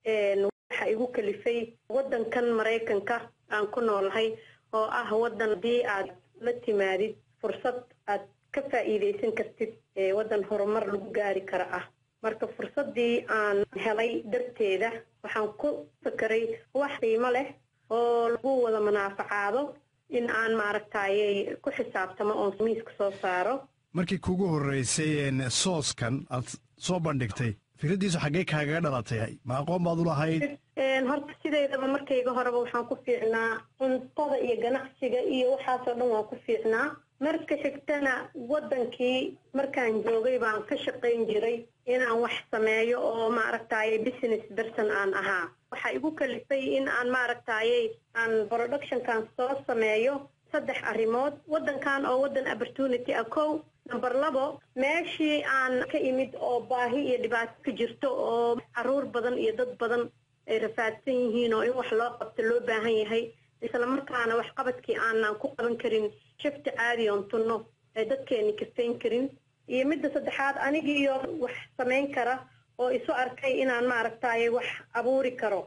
Waxaa igu kalifay waddankan Maraykanka aan ku noolahay oo ah waddan haddii aad la timaadid fursad aad ka faa'iidaysan kartid, waddan horumar lagu gaari karo ah. Marka fursaddii aan helay darteeda waxaan ku fekeray wax qiimo leh oo lagu wada munaafacaado in aan maaragtayay ku xisaabtamo oon miiska soo saaro. Markii kugu horreysay sooskan aad soo bandhigtay, fikraddiisu xaggee kaagaga dhalatay? Ma aqoon baad u lahayd? Horta sideydaba markayga horeba waxaan ku fiicnaa cuntada iyo ganacsiga iyo waxaasoo dhan waan ku fiicnaa. Marka xigtana waddankii markaan joogay baan ka shaqayn jiray inaan wax sameeyo oo maaragtaaye business person aan ahaa. Waxaa igu kalifay in aan maaragtaaye aan productionkan soo sameeyo saddex arrimood: waddankan oo waddan opportunity ah kow, number labo, meeshii aan ka imid oo baahi iyo dhibaato ka jirto oo caruur badan iyo dad badan ay rafaadsan yihiin oo in wax loo qabto loo baahan yahay, isla markaana waxqabadkii aanan ku qaban karin shifti caadi oon tunno ay dadkeeni kafayn karin, iyo midda saddexaad, anigiiyo wax samayn kara oo isu arkay inaan maaragtaaye wax abuuri karo.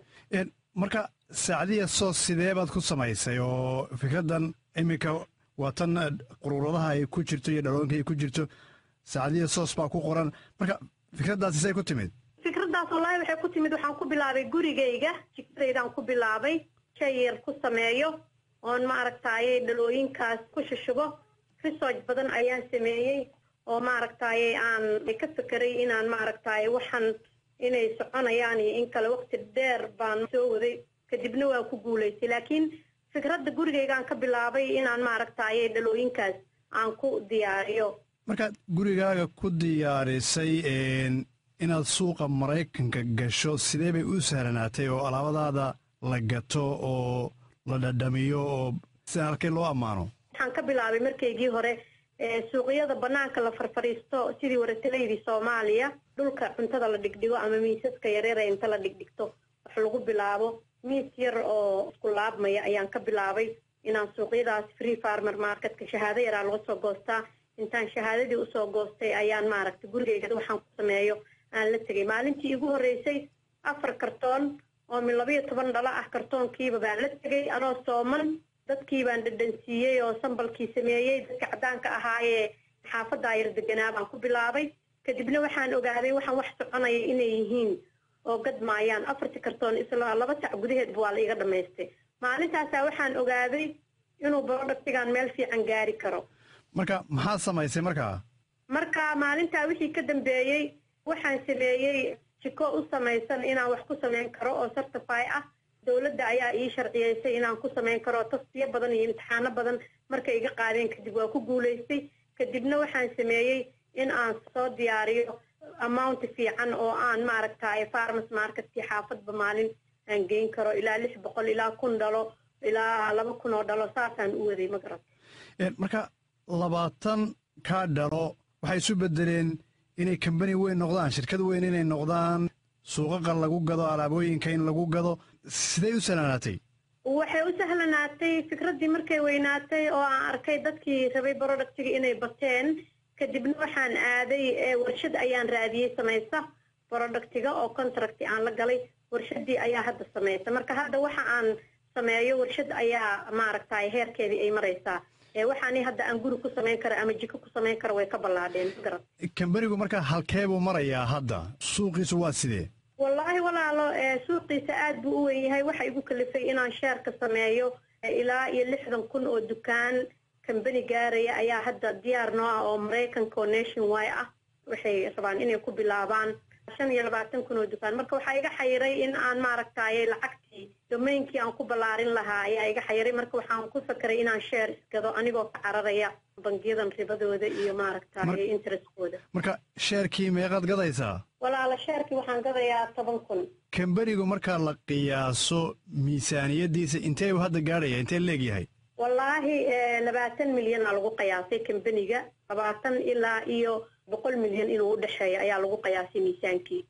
Marka Sacdiya Soos sidee baad ku samaysay oo fikraddan iminka waa tan quruuradaha ay ku jirto iyo dhalooyinka ay ku jirto, Sacdiya Soos baa ku qoran? Marka fikraddaasi say ku timid? Fikraddaas wallaahi waxay ku timid, waxaan ku bilaabay gurigayga, jikadaydaan ku bilaabay, shay yar ku sameeyo oon maaragtaaye dhalooyinkaas ku shushubo. Research badan ayaan sameeyey oo maaragtaaye aan ka fekeray inaan maaragtaaye waxan inay soconayaan iyo in kale. Waqti dheer baan soo waday, kadibna waan ku guulaystay, laakiin fikradda gurigaygaan ka bilaabay inaan maaragtaaye dhalooyinkaas aan ku diyaariyo. Markaad gurigaaga ku diyaarisay, inaad suuqa Maraykanka gasho sidee bay u sahlanaatay oo alaabadaada la gato oo la dhadhamiyo oo sida halkee loo ammaano? Waxaan ka bilaabay markaygii hore suuqyada banaanka la farfariisto, sidii warataleydii Soomaaliya, dhulka cuntada la dhigdhigo ama miisaska yaryara inta la dhigdhigto wax lagu bilaabo. Miis yar oo isku laabmaya ayaan ka bilaabay inaan suuqyadaas free farmer marketka shahaado yaraa laga soo goostaa. Intaan shahaadadii usoo goostay ayaan maaragtay gurigayga waxaan ku sameeyo aan la tegay. Maalintii igu horreysay afar kartoon oo min 12 dhalo ah kartoonkiiba baan la tegay anoo sooman. Dadkii baan dhadhansiiyey oo samplekii sameeyey. Dadka caddaanka ahaayee xaafaddaa yar deganaa baan ku bilaabay. Kadibna waxaan ogaaday waxaan wax soconaya inay yihiin oo gadmaayaan. Afartii kartoon isla 2 sac gudaheedba waa la iga dhamaystay. Maalintaasaa waxaan ogaaday inuu productigan meel fiican gaari karo. Marka maxaad samaysay markaa? Marka maalintaa wixii ka dambeeyey waxaan sameeyey jiko u samaysan inaan wax ku samayn karo oo certify ah. Dowladda ayaa ii sharciyeysay inaan ku samayn karo. Tastiyo badan iyo imtixaano badan markay iga qaadeen kadib waa ku guulaystay. Kadibna waxaan sameeyey in aan soo diyaariyo amount fiican oo aan maaragtay farmers marketkii xaafadba maalin aan geyn karo, ilaa 600 ilaa 1000 dhalo ilaa 2000 oo dhalo, saasaan u waday, ma garat? Marka 20 kaa dhalo waxay isu bedeleen inay kambani weyn noqdaan, shirkad weyn inay noqdaan, suuqaqa lagu gado alaabooyinka in lagu gado. Sidee u sahlanaatay? Waxay u sahlanaatay fikraddii markay weynaatay oo aan arkay dadkii rabay productiga inay bateen. Kadibna waxaan aaday warshad ayaan raadiyey samaysa productiga oo contract aan la galay. Warshadii ayaa hadda samaysa. Marka hadda waxa aan sameeyo warshad ayaa maaragtay heerkeedii ay maraysaa. Waxaani hadda aan guri ku samayn karo ama jiko ku samayn karo way ka ballaadheen, garad? Kambanigu marka halkee buu marayaa hadda? Suuqiisu waa sidee? Wallaahi walaalo, suuqiisa aad buu u weyn yahay. Waxa igu kalifay inaan shareka sameeyo, ilaa iyo 60,000 oo dukaan kambani gaaraya ayaa hadda diyaar noo ah oo Maraykanka oo nation wide ah. Waxay rabaan inay ku bilaabaan 25,000 oo dukaan. Marka waxaa iga xayiray in aan maaragtaaye lacagtii domainkii aan ku ballaarin lahaa ayaa iga xayiray. Marka waxaan ku fakeray inaan share isgado anigoo ka cararaya bangiyadan ribadooda iyo maaragtaaye interestkooda. Marka sharekii meeqaad gadaysaa? Walaala, sharekii waxaan gadayaa 10,000. Kambanigu marka la qiyaaso miisaaniyaddiisa intee uu hadda gaadhaya, intee leegyahay? Wallaahi 20 milyan aa lagu qiyaasay kambaniga. 20 ilaa iyo 100 milyan inuu udhexeeyo ayaa lagu qiyaasay miisaankii.